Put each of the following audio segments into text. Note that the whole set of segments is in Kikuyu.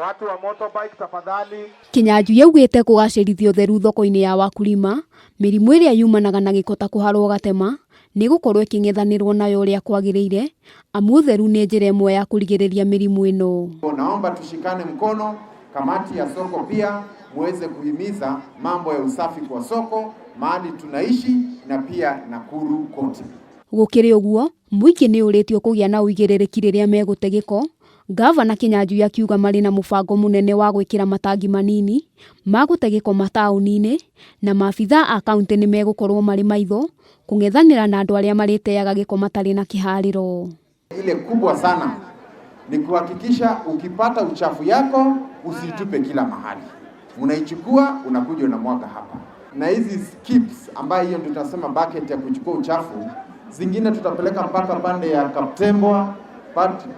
Watu wa motorbike tafadhali. Kinyanjui augĩte kũgacĩrithia ũtheru thoko-inĩ ya Wakulima, mĩrimũ ĩrĩa yumanaga na gĩko ta kũharwo gatema nĩ ĩgũkorwo ĩkĩng'ethanĩrwo nayo ũrĩa kwagĩrĩire amu ũtheru nĩ njĩra ĩmwe ya kũrigĩrĩria mĩrimũ ĩno. Naomba tushikane mkono, kamati ya soko pia muweze kuhimiza mambo ya usafi kwa soko mahali tunaishi na pia Nakuru kote. Gũkĩrĩ ũguo, mũingĩ nĩ ũrĩtio kũgĩa na ũigĩrĩrĩki rĩrĩa megũte gĩko, Ngavana Kinyanjui akiuga marĩ na mũbango mũnene wa gwĩkĩra matangi manini ma gũte gĩko mataũni-inĩ na maabithaa a kaunti nĩ megũkorwo marĩ maitho kũng'ethanĩra na andũ arĩa marĩteaga gĩko matarĩ na kĩharĩro. Ile kubwa sana ni kuhakikisha ukipata uchafu yako usitupe kila mahali, unaichukua unakuja unamwaga hapa. Na hizi skips ambayo hiyo ndio tunasema bucket ya kuchukua uchafu, zingine tutapeleka mpaka pande ya Kaptembwa,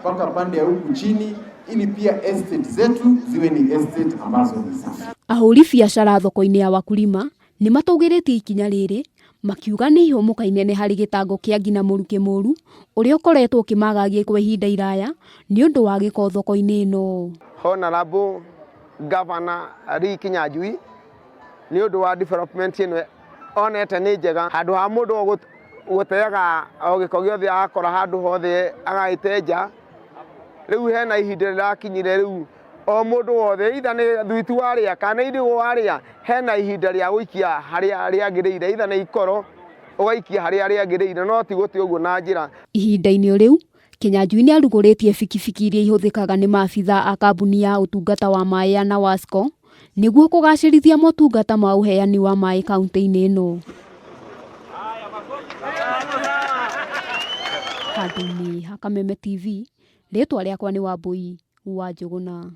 mpaka pande ya huku chini, ili pia estate zetu ziwe ni estate ambazo ni safi. Ahũri biacara thoko-inĩ ya Wakulima nĩ matũgĩrĩtie ikinya rĩrĩ makiuga nĩ ihũmũka inene harĩ gĩtango kĩa ngi na mũrukĩ mũru ũrĩa ũkoretwo ũkĩmagagia kwa ihinda iraya nĩ ũndũ wa gĩko thoko-inĩ ĩno. Honorable Governor Lee Kinyanjui nĩ ũndũ wa development ĩno onete nĩ njega handũ ha mũndũ gũteaga o gĩko gĩothe akora handũ hothe agagĩte nja. Rĩu hena ihinda rĩrakinyire rĩu o mũndũ wothe either nĩ thwiti warĩa kana irigũ warĩa hena ihinda rĩa gũikia harĩa rĩagĩrĩire, either nĩ ikoro ũgaikia harĩa rĩagĩrĩire, no ti gũte ũguo na njĩra. Ihinda-inĩ o rĩu Kinyanjui nĩ arugũrĩtie bikibiki iria ihũthĩkaga nĩ maabithaa a kambuni ya ũtungata wa maĩ ya Nawasco nĩguo kũgacĩrithia motungata ma ũheani wa maĩ kaunti-inĩ ĩno. Handũ-inĩ ha Kameme TV, rĩtwa rĩakwa nĩ Wambui wa Njũgũna.